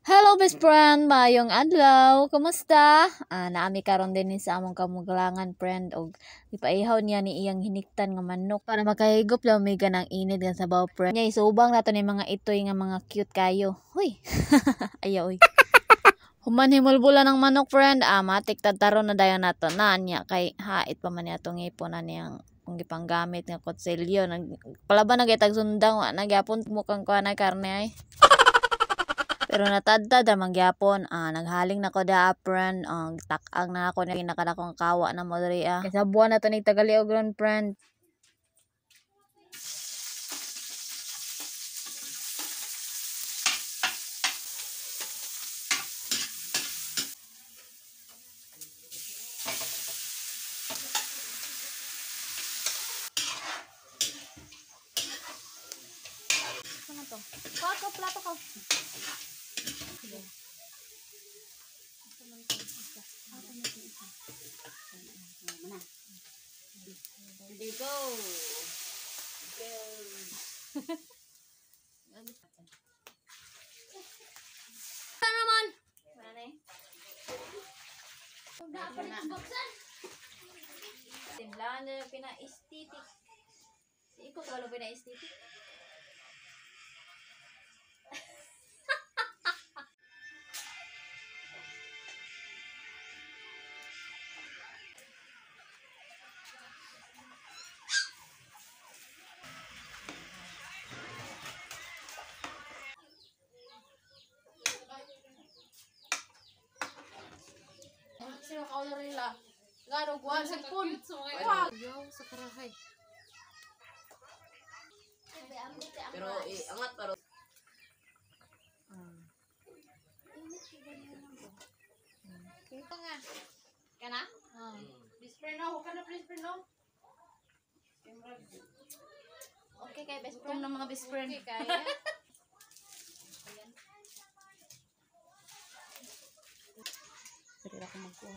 Hello, best friend, maayong adlaw. Kumusta? Naami karon din sa among kamuglangan, friend, og ipaihaw niya ni iyang hiniktan nga manok para makahigop lamiga ng init nga sabaw, friend. Nya isubang nato ni mga itoy nga mga cute kayo. Huy. Ayaw oy. Human himulbula ng manok, friend, matik tadtaron na dayon nato na niya kay hait pa man niya atong ngipon na niyang kung gipanggamit nga kutsilyo. Nagpalaban na gitag sundang wa na gyapon mukhang kuha na karne ay. Pero natadtad ra man gyapon, naghaling na ko da, friend, tak-ang na ako ni nakadakong kawa na mo diri ah. Kay buwan na to nig tagaliog ron, friend. Ano to? Kuha ko, plato ko. There go. Go. Ano naman? Timlahan na yung pina-aesthetic. Si Iko kabalo pina-aesthetic. Sino ka na nila? Gano guwan sa phone. Yo, sa karahay. Pero angat pero Kana? Please friend no, ka na please friend no. Okay kay best Gutom friend. ng mga best friend. Okay kaya. Pero ako magkuha.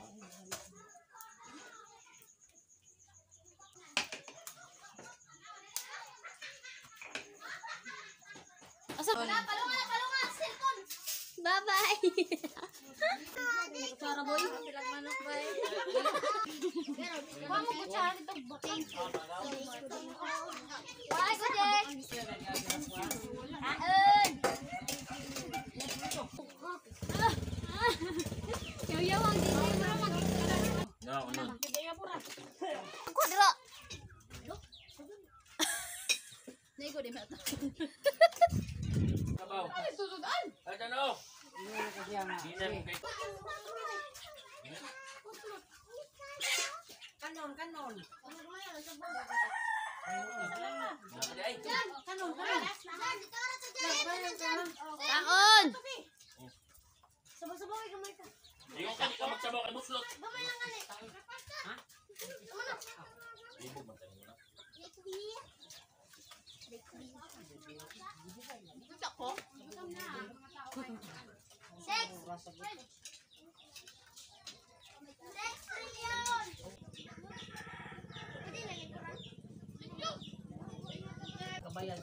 Asa? Wala, palunga, palunga, cellphone. Bye-bye. Kutsara, boy. Silang manok, boy. Kuha mo kutsara dito. Bye, good day. Kaon. Yaw-yaw ang dili mo mag. No, ano? Ako dira. Naigo di mata. Sabaw. Ay, ano? Di na mo kay- Kanon, kanon. Ay, Kanon, kanon. Kaon. Sabaw-sabaw ay gamay ka. Ingon ka, di ka magsabaw kay buslot. Ha? Ibog man tayo muna. Kabayan.